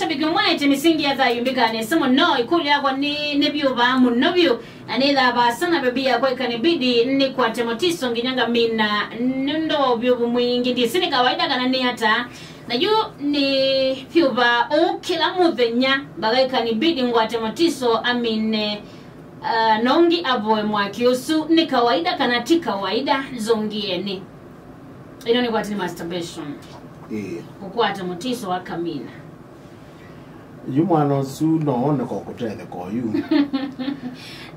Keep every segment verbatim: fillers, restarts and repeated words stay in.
Mashabiki mwaete mĩsingi ya thayũ mbĩkanĩse mũno. Ĩkũlyo yakwa nĩ, nĩ vyũ vaa mũno vyũ. Na nĩ thaa vaasa na vevia kwa ĩkanibidi nĩkwate mũtiso nginya ngamina nũndũ wa ũvyũvu mwingĩ. Ndĩsĩ nĩ kawaida kana nĩ ata. Na yu nĩ vyũ vaa ũũ kĩla mũthenya mpaka ĩkanibidi ngwate mũtiso amine. Uh, nongi avoe mwaki ũsu nĩ kawaida kana ti kawaida? Zungieni. Ĩno nĩ kwatini masturbation. Ĩĩ. Kũkwata mũtiso wa kamina. Yu mwana ũsu no one kwa kũtetheka oyu.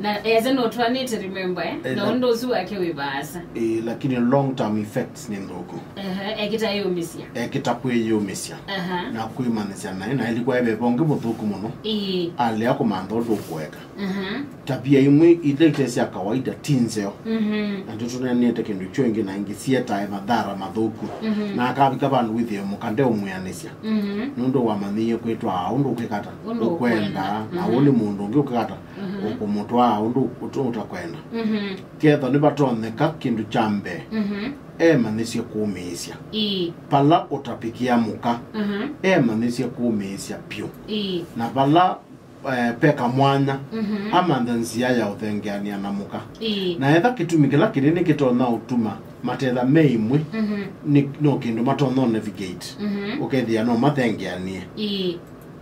Na eze nũtwanĩte, remember, eh? Eh, na na ũndũ ũsu wake wĩ vaasa. Ĩĩ, lakini long term effects nĩ nthũku. Ehe, ekĩta yũmĩsya. Ekĩta kwĩyũmĩsya. Aha. Na kwĩmanyĩsya naĩ, na ĩlĩkwa eve vongi mũthũku mũno. Ĩĩ. Alea kũmantha ũndũ ũkũeka. Mhm. Tabia imwe ila ite sya kawaida ti nzeo. Mhm. Na nĩtũneneete kĩndũ kyo ĩngĩ na ĩngĩ sietae mathara mathũku. Mhm. Na akavika vandũ wĩthĩe mũka ndeũmwĩanĩsya. Mhm. Nũndũ wamanyĩie kwĩtwaa ũndũ ũkwĩkata, ũndũ ũkwenda, ũkwenda, na ũũ nĩ mũndũ ũngĩ ũkwĩkata, mhm, ũkũmũtwaa ũndũ ũt-, ũtakwenda. Mhm. Ketha nĩvatonyeka kĩndũ kya mbee, mhm, emanyĩsye kũmĩĩsya. Ĩĩ. Vala ũtapĩkĩa mũka, mhm, emanyĩsye kũmĩĩsya vyũ. Ĩĩ. Na vala eh, peka mwanya, mhm, amanthe nzĩa ya ũthengeanĩa na mũka. Ĩĩ. Na etha kĩtumi kĩla kĩnene kĩtonya ũtuma matetha me imwe, mhm, nĩ, no kĩndũ matonya navigate. Mhm. Ũkethĩa no mathengeanĩe. Ĩĩ.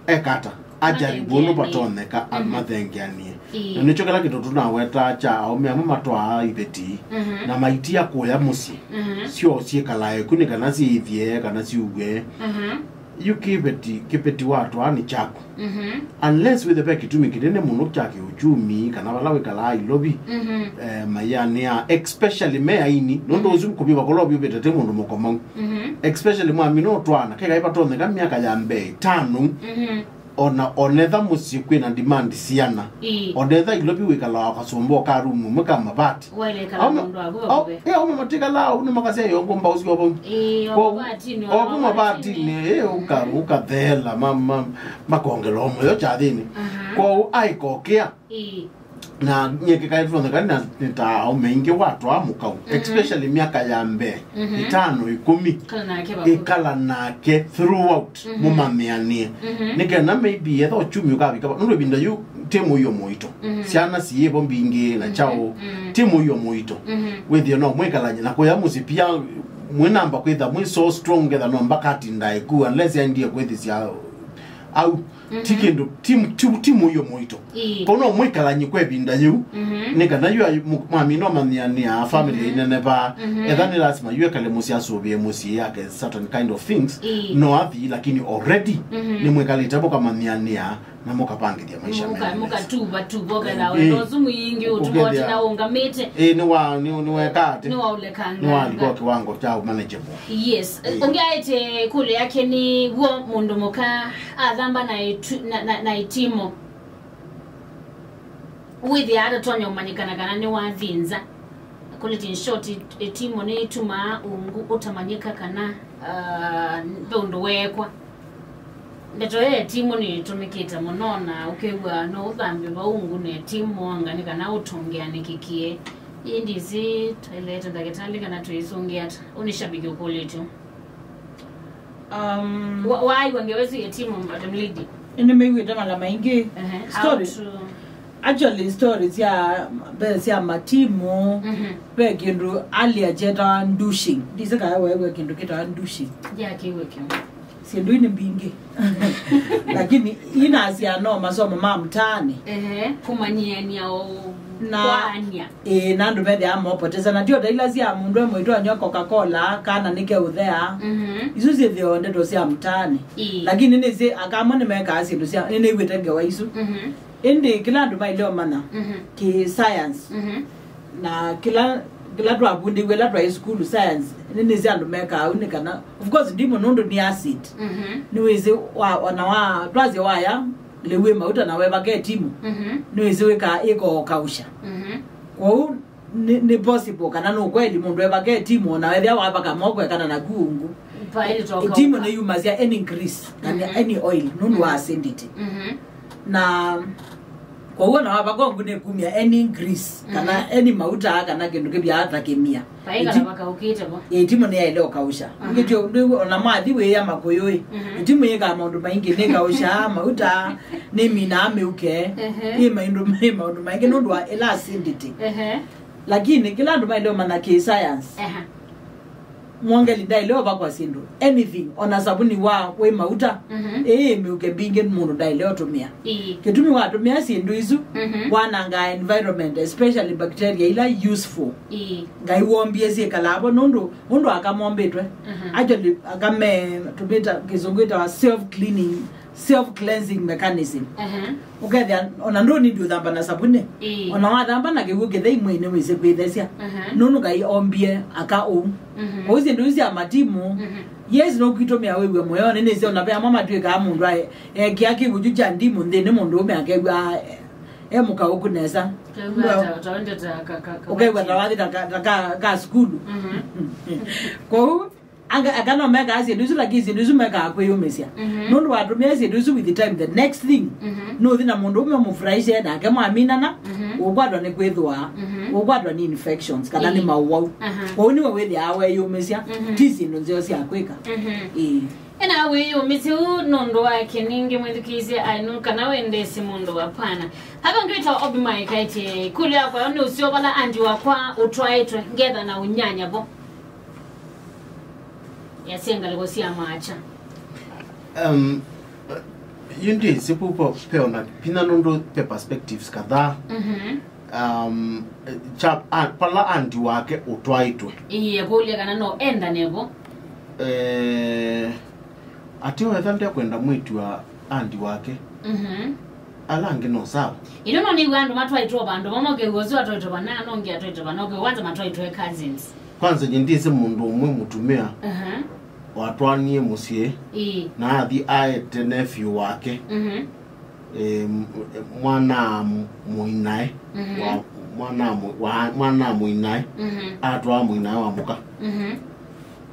Ekata, ajaribu ũndũ mathengeanĩe, vatonyeka, a-, mhm, mathengeanĩe. Ĩĩ. Na nĩkyo kĩla kĩndũ tũnawetaa kya aũme amwe matwaa iveti, mhm, na maitia kũya mũsyĩ. Mhm. Syo syĩkalaa ĩku nĩ kana syĩithye, kana syuwe. Mhm. Yu kĩveti, kĩveti watwaa nĩ kyaku. Mhm. Unless wĩthĩe ve kĩtumi kĩnene mũno kya kĩũchumi, kana vala wĩkalaa Nairobi, mhm, eh, maianĩa, especially me aini, nũndũ, mhm, ũsu kũviva kũla ũvyũvĩte ti mũndũ mũkomau. Mhm. Especially mwamina ũtwaana, kekaĩ vatonyeka myaka ya mbee ĩtano, mhm, ona, onetha mũsyĩ kwĩna demand siana. Ĩĩ. Onetha Nairobi wĩkalaa kasũmba ka rumu ũmwe ka mavati. Wailekala. Aume, mũndũ waku au, vakuvĩ. Eh, aume matikalaa au, nĩmakasya yo ngũmba ũsu ovo. Ĩĩ, o kwoou, mavatini, o kuma mavatini, eh, ũka-, ũkatheela, ma-, ma-, makongela ũmwe yo kyathĩnĩ. Aha. Kwoou aikokea. Ĩĩ. Na nyekekae tuonekana na nĩ ta aume ingĩ watwaa mũkau, mhm, especially myaka ya mbee, mhm, ĩtano, ĩkũmi. Kala nake vakuvĩ. Ĩkala nake throughout. Mhm. Mũmanyĩanĩe. Mhm. Nĩ kana maybe etha ũchumi ũkavika va-, nũndũ ĩvinda yu ti mũio mũito. Mhm. Syana siĩvo mbingĩ na, mhm, kyaũ, mhm, ti mũio mũito. Mhm. Wĩthĩe no mwĩkalany'e na kũya mũsyĩ pia mwĩnamba kwĩtha mwĩ so strong ngetha no mbakatinda ĩku unless aendie kwĩthĩsya au. Mhm. Ti kĩndũ, ti, ti, ti mũio mũito. Ĩĩ. Kau no mwĩkalany'e kwa ĩvinda yĩu, mhm, nĩ kana yu ayu-, mu-, mwamina ũmanyĩanĩa family, mhm, ĩneneva. Mhm. Etha nĩ lasima yu ekale mũsyĩ asũvĩe mũsyĩ yake certain kind of things. Ĩĩ. No athi, lakini already, mhm, nĩmwĩkalĩte mũkamanyĩanĩa na mũkavangĩthya maisha. Mũka-, mena mũkatuva tuva ũketha, eh, wendo ũsu mwingĩ ũtuma ũkethĩa ũtina ũngamĩte. Eh, nĩ wa, nĩ, nĩ weka atĩ? Nĩ wa ũlekanga. Nĩ walika kiwango kya manageable. Yes. Eh. Ũngĩ aĩtye ĩkũlyo yake nĩ w'o mũndũ mũka athamba na ĩtu-, na, na, na ĩtimũ. Wĩthĩa atatonya ũmanyĩkana kana nĩwathĩnza. Kũlĩtĩ in short, ĩtimũ nĩtumaa ungu ũtamanyĩka kana, ah, ve ũndũ weekwa. Ndeto ya ĩtimũ nĩtũmĩkĩte mũno na ũkew'a no ũthambye vau ungu na ĩtimũ anga nĩ kana ũtũngĩanĩkĩkie. Ĩndĩ ĩsĩ twaĩlĩte ndakĩtalĩ kana tũisũngĩa ata? Ũnĩ shabiki ũkũlĩtye. Um, wa-, waaĩw'a ngewa ĩsu ya ĩtimũ, Madam Lady? Nĩmĩw'ĩte mala maingĩ. Ehe, story. How to... Actually, story sya, ve sya matimũ, mhm, ve kĩndũ earlier kyetawa douching. Ndisĩ kana weew'a kĩndũ kĩtawa douching. Ndyaakĩw'a kĩu. Syĩndũ ii nĩ mbingĩ. Lakini inasya no masomo ma mtaani. Ehe, kũmanyĩanĩa o na kwaany'a. Ĩĩ, na andũ methĩawa mopoteza. Na tio ta ila sya mũndũ e mũitũ anywa Coca-Cola, kana nĩke ũthea. Mhm. Isu syĩthĩawa ndeto sya mtaani. Ĩĩ. Lakini nĩsĩ aka amwe nĩmekaa syĩndũ sya, nĩnĩw'ĩte ngewa isu. Mhm. Ĩndĩ kĩla andũ maĩle ũmanya, mhm, kĩ science. Mhm. Na kĩla, kĩla twavundĩiwe ĩla twaĩ sukulu, science, nĩnĩsĩ andũ mekaa ũu nĩ kana, of course, ndimũ nũndũ nĩ acid. Mhm. Nĩwĩsĩ wa, ona wa, twasya waya lĩu wĩ mauta na wevaka ĩtimũ, mhm, nĩwĩsĩ wĩkaa ĩkookausha. Mhm. Kwoou nĩ, nĩ possible kana nĩ ũkweli mũndũ evaka ĩtimũ, ona wethĩa wavaka moko ekana naku ungu. Ĩtimũ nĩyumasya any grease, kana, mhm, any oil, nũndũ wa, mhm, acidity. Mhm. Na Kwoou ona wavaka ũngũ nĩkumya any grease, kana any mauta, kana kĩndũ kĩvyaa thakĩmia. Vaikala vakaũkĩte vo. Ĩtimũ nĩyaĩle ũkausha. Aha. Ngĩtio ndũ ona mwathi wĩya makũyũ ĩ. Mhm. Ĩtimũ yĩkaa maũndũ maingĩ, nĩkaushaa mauta, nĩminaa mĩuke, Ehe. ĩ maũndũ, ĩ maũndũ maingĩ nũndũ wa ĩla acidity. Ehe. Lakini kĩla andũ maĩle ũmanya kĩ science. Aha. Mwongeli ndaĩle ũvakwa syĩndũ, anything, ona savuni wa wĩ mauta, Mhm. ĩĩ mĩuke mbingĩ mũndũ ndaĩle ũtũmĩa. Ĩĩ. Kĩtumi watũmĩa syĩndũ isu, Mhm. wanangaa environment, especially bacteria ila useful. Ĩĩ. Ngai wombie syĩkalaa vo nũndũ ũndũ aka mombĩtwe. Mhm. Actually, aka me, tũmĩta, kĩsũngũ ĩtawa self cleaning, self cleansing mechanism. Aha. Ũkethĩa ona ndũnindi ũthamba na savunĩ. Ĩĩ. Ona wathamba na kĩw'ũ kĩthei mwĩĩ nĩwĩsĩ kwĩthesya. Aha. Nũndũ Ngai ombie aka ũu. Mhm. Kwoou syĩndũ isu sya matimu, Mhm. yes, nũkwitũmĩa wĩw'e mũyo, nĩnĩsĩ ona ve amwe matw'ĩkaa mũndũ ae, ekĩa kĩw'ũ kyu kya ndimũ nthĩnĩ mũndũũme akew'aa e, e mũkaũku nesa. Ũkew'a ta, ta wendete ka, ka, ka, Ũkew'a ta wathi ta ka, ta ka, ka sukulu. Mhm. Kwoou, Anga, aka no mekaa syĩndũ isu, lakini syĩndũ isu mekaa kwĩyũmĩsya. Mhm. Nũndũ watũmĩa syĩndũ isu with the time, the next thing, Mhm. nũthi na mũndũ ũme ũmũfurahishe nake mwaminana, Mhm. ũkwatwa nĩ kwĩthũa, Mhm. ũkwatwa nĩ infections, kana nĩ Ĩĩ. maũwau. Aha. Kwoou nĩwe wĩthĩaa weyũmĩsya, Mhm. ti syĩndũ nzeo sya kwĩka. Mhm. Ĩĩ. Ena wĩyũmĩsya ũu nũndũ wake ningĩ mwĩthukĩĩsye ainu kana wendesye mũndũ wa pana. Hapa ngwĩta Obi Mike aĩtye, ĩkũlyo yakwa yo nĩ ũseo vala andi wakwa ũtwaĩtwe, ngetha na ũnyanya vo. Yasya ngalĩko sya maakya. Um, yu ndĩsĩ kũu po-, peona vinya nũndũ pe perspectives kadhaa. Mhm. Um, cha, a, pala andi wake ũtwaĩtwe. Ĩĩ, kũlya kana no endane vo. Eh, atĩ wetha ndekwenda mwĩtu wa andi wake. Mhm. Ala angĩ no sawa. Ĩno no nĩw'a andũ matwaĩtwe vandũ vamwe, ũkew'a ũsu atwaĩtwe vana, no ũngĩ atwaĩtwe vana, ũkew'a kwanza matwaĩtwe cousins. Kwanza, nyie ndĩsĩ mũndũ ũmwe mũtumĩa Aha. watwaanie mũsyĩ Ĩĩ. na athi aete nephew wake, Mhm. eh, m-, mwana mũinae, Mhm. wa, mwana mũ-, wa, mwana mũinae, Mhm. atwaa mũinae wa mũka. Mhm.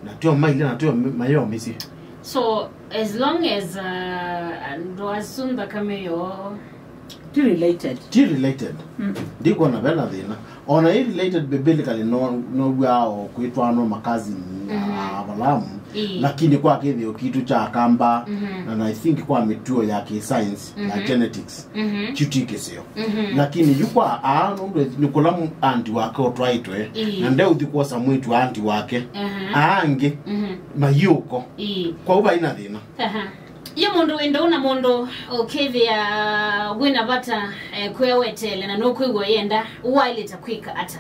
Na tio maile na tio mayoo mĩsyĩ. So, as long as, uh, andũ asu nthakame yoo Ti related. Ti related. Mm. Ndikwona vena thĩna. Ona ĩ related biblically no, no wia o kwĩtwanwa makazini ya Avalaamu. Ĩĩ. Lakini kwa kĩthĩo kitũ kya Akamba, Mhm. and I think kwa mĩtuo ya kĩ science, ya Mhm. genetics, Mhm. kyu ti kĩseo. Mhm. Lakini yu kwa aa, nũndũ nĩ kũla mu-, andi wake ũtwaĩtwe, Ĩĩ. na ndeũthi kwosa mwĩtu wa andi wake, Aha. aa angĩ, Mhm. mayĩũko. Ĩĩ. Kwoou vai na thĩna. Aha. Ye mũndũ wĩ ndeũ na mũndũ ũkĩthĩa wĩ na vata, eh, kwĩa weteele na nũkwĩw'a ũyenda, waĩlĩte kwĩka ata?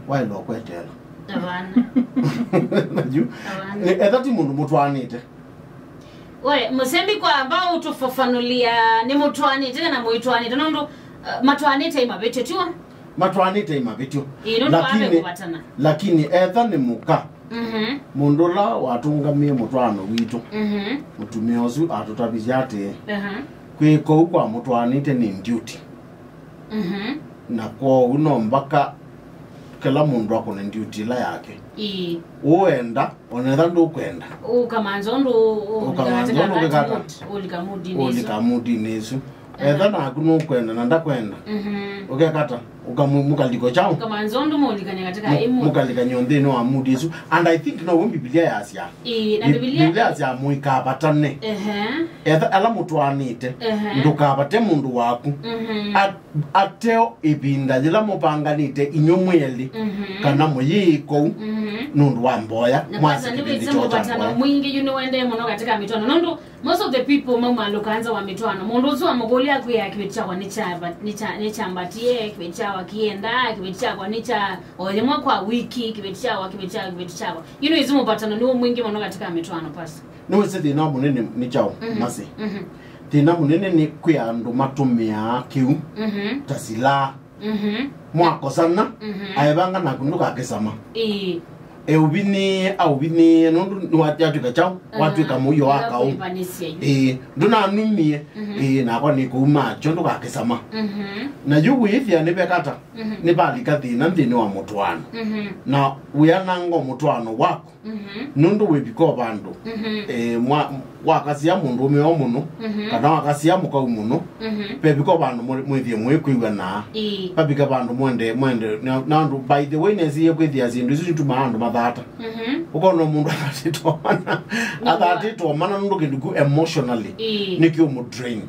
Waĩle ũkweteela. Avana. Yu, Avana. Nĩ, etha ti mũndũ mũtwaanĩte. We, mũsembi kwa amba ũtũfafanũlia nĩ mũtwaanĩte kana mũitwaanĩte, nũndũ, eh, matwaanĩte i mavĩtyo, tiwa? Matwaanĩte i mavĩtyo. Ĩĩ, nũndũ Lakini, lakini etha nĩ mũka, Mhm. Mũndũ ũla watũngamie mũtwaano witũ, Mhm. mũtumĩa ũsu atũtavisye atĩĩ, Aha. kwĩka ũu kwa mũtwaanĩte nĩ duty. Mhm. Na kwoou no mbaka kĩla mũndũ akũne duty ĩla yake. Ĩĩ. Ũenda, onetha ndũkwenda. Ũkamanza ũndũ ũ-, ũ-, Ũkamanza ũndũ ũlikana ũkĩkata. Mood, ũlika moodinĩ ĩsu. Ũlika moodinĩ ĩsu. Aha. Etha naku nũkwenda na ndakwenda. Mhm. Ũkekata. Ũkamu-, mũkaliko kyaũ? Ũkamanza ũndũ mũlikane katika Mu-, ĩmwe. Mũkalikany'o nthĩnĩ wa mood ĩsu. And I think no w'o Mbivilia yasya. Ĩĩ, na Bi-, Mbivilia Mbivilia yasya mũikavatane. Ehe. Etha ala mũtwaanĩte, Ehe. ndũkavate mũndũ waku. Mhm. At-, ateo ĩvinda yĩla mũvanganĩte inyw'ĩ mwĩ elĩ, Mhm. kana mũyĩĩka ũu, Mhm. nũndũ wa mboya, Na mwasya kwanza kĩvĩndĩ nĩwĩsĩ kyoo kya mũvatano mboya. Mwingĩ yu nĩwendee mũno katika mĩtwaano. Nũndũ most of the people maumalũka nza wa mĩtwaano. Mũndũ ũsu wamũkũlya akwĩa kĩveti kyakwa nĩ kya va-, nĩ kya, nĩ kyambatie, kĩveti kyakwa kĩendaa, kĩveti kyakwa nĩ kya o yĩmwe kwa wiki, kĩveti kyakwa, kĩveti kyakwa, kĩveti kyakwa. You know, isu mũvatano nĩw'o mwingĩ mũno katika mĩtwaano, Pastor. Nĩwĩsĩ thĩna mũnene nĩ kyaũ, Mhm, Mercy? mhm. Thĩna mũnene nĩ kwĩ andũ matũmĩaa kĩu Mhm. ta silaa. Mhm. Mwakosana, Mhm. aevanga naku ndũkakĩsama. Ĩĩ. Eũvinĩe, aũvinĩe, nũndũ nĩwatw'ĩka kyaũ? Watw'ĩka mũio wa kaũ. Ĩĩ, ndũnanumie. Ĩĩ, nakwa nĩkũuma kyo ndũkakĩsama. Na yu wĩĩthĩa nĩvekata, nĩvalika thĩna nthĩnĩ wa mũtwaano. Na wĩananga mũtwaano waku. Nũndũ wĩvika o vandũ, eh, mwa- wakasya mũndũũme o mũno, kana wakasya mũkau mũno, vevika o vandũ mwe- mwĩthĩe mũĩkwĩw'anaa. Ĩĩ. Vavika vandũ mwende mwende na na andũ, by the way, nesie kwĩthĩa syĩndũ isu nitumaa andũ mathata. Ũkona mũndũ athatĩtwe mana, athatĩtwe mana nũndũ kĩndũ kĩu emotionally nĩkĩũmũdrain.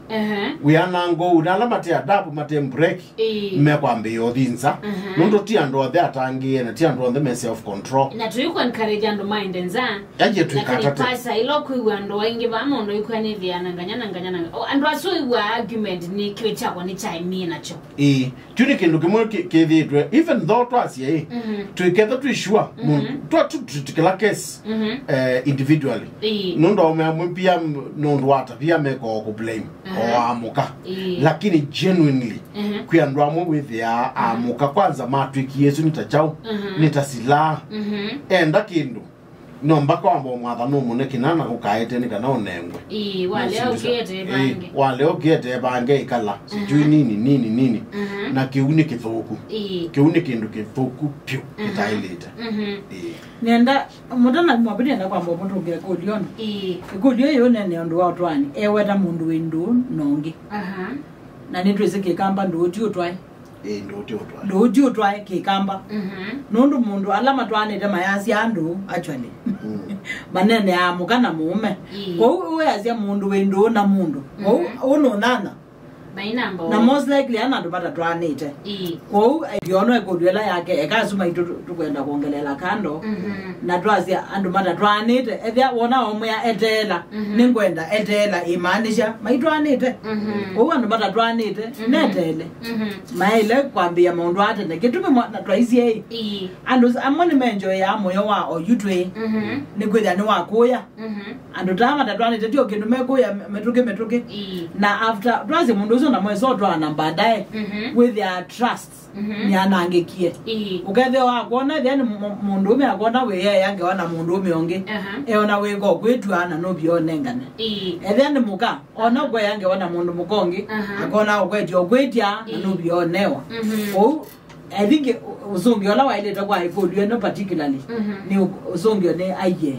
Wĩananga ũu na ala mate adabu, mate break, mekwambĩĩa ũthi nza. Nũndũ ti andũ onthe atangĩĩe na ti andũ onthe me self control. Na tũiku encourage andũ maende nza. Aje twĩkatate. Lakini pasa ila kwĩw'a andũ aingĩ vaa mũndũ ikwanĩthĩa na nganya na nganya na nganya. O, andũ asu ĩw'a argument nĩ kĩwĩ kyakwa nĩ kyaimie nakyo. Ĩĩ, kyu nĩ kĩndũ kĩmwe kĩ- kĩthĩĩtwe, even though twasya ĩ, twĩketha twĩ sure, mũndũ twa tu treat kĩla case, eh, individually. Ĩĩ. Nũndũ aume amwe pia m- nũndũ wa tabia mekoo kũblame o amũka. Ĩĩ. Lakini genuinely, kwĩ andũ amwe wĩthĩaa amũka kwanza matwĩkie ĩsu nĩ ta kyaũ, nĩ ta silaa. Enda kĩndũ, no mpaka wamba ũmwatha nũmũne kĩna na ũkaete nĩ kana ũnengwe. Ĩĩ, walea ũkĩete vange. Walea ũkĩete vange ikala sijui nini nini nini. Na kĩu nĩ kĩthũku. Ĩĩ. Kĩu nĩ kĩndũ kĩthũku pyũ kĩtaĩlĩte. Ĩĩ. Nenda mũtana mwabu nenda kwamba ũmũtũngĩa ĩkũlyo. Ĩĩ. Ĩkũlyo ĩyo nene ũndũ wa ũtwaani eweta mũndũ wĩ ndũũ na ũngĩ. Na nĩtwĩsĩ kĩkamba ndũũ ti ũtwae. Ĩĩ, ndũũ ti ũtwae. Ndũũ ti ũtwae kĩkamba. Nũndũ mũndũ ala matwaanĩte mayasya andũ, actually, maneeneaa mũka na mũũme. Ĩĩ. Kwoou wĩasya mũndũ wĩ ndũũ na mũndũ. Kwoou ũnũnana. Na most likely ana andũ matatwaanĩte. Ĩĩ. Kwoou ĩthĩono ĩkũlyo ĩla yake, eka asu maitũ tũ- tũkwenda kwongelela kando. Na twasya andũ matatwaanĩte, ethĩa wona omwĩa eteela, nĩngwenda eteela, ĩmaanisha maitwaanĩte. Kwoou andũ matatwaanĩte, neteele. Maĩle kwambĩĩa maũndũ aa tene. Kĩtumi mwa- na twaisye ĩ, andũ amwe nĩmenjoeaa mũyo wa oyu twĩ, nĩkwĩthĩa nĩwakũya. Andũ taa matatwaanĩte tio kĩndũ mekũya mĩtũkĩ mĩtũkĩ. Na after twasye mũndũ ũsu na mwesa ũtwaana baadaye, wĩthĩaa trust nĩanangĩkie. Ũkethĩa wakwona ethĩa nĩ mũ- mũndũũme akwona wĩyeea ngewa na mũndũũme ũngĩ, eona wĩko kwĩtw'a na nũvia ũnengane. Ethĩa nĩ mũka, ona ũkweya ngewa na mũndũ mũka ũngĩ, akona ũkwetya ũkwĩtya na nũvia ũnewa. Ũu, I think, ũ- ũsũngĩo ũla waĩlĩte kwa ĩkũlyo ĩno particularly nĩ ũ- ũsũngĩo nĩ aiee.